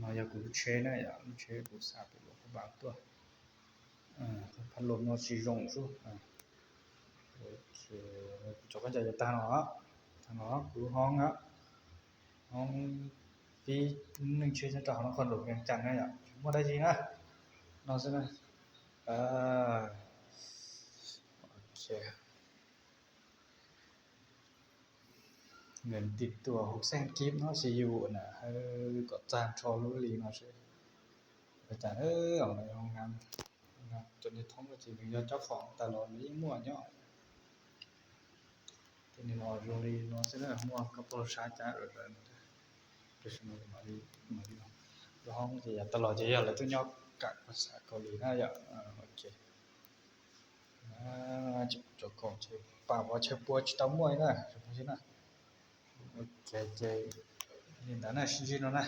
No yog kuv lub tsheb na yom, lub tsheb kuv xa pem Luas Phaj Npas tuaj. Phab lom no tsis zoo xwb. Kuv cov khaub ncaws yuav tag no, tag no kuv hoob, hoob tib neeg tsheb nyob rau hauv no qhov lus Vias Cas na yom, tsis muaj dab tsi na. No xwb na. Nws tiv tuam hauv xeej kib no xi yus na, kom txag nrho lub li no seb. Cas cov niag thoob ces nws yog cob foom tas los nws yeej muaj nyob. Ces nws los zoo li no xwb na, muaj koj pog sab cas. Lub hoob ces yog tas los ces yog lawv tuaj nyob kam phas xas Kaus Lim na yom. Ok. Cov koom ces pam vov chaw pua tsis tau muaj li na, tsis muaj li na. Ok, ces li ntawd na, sib ntsib no na.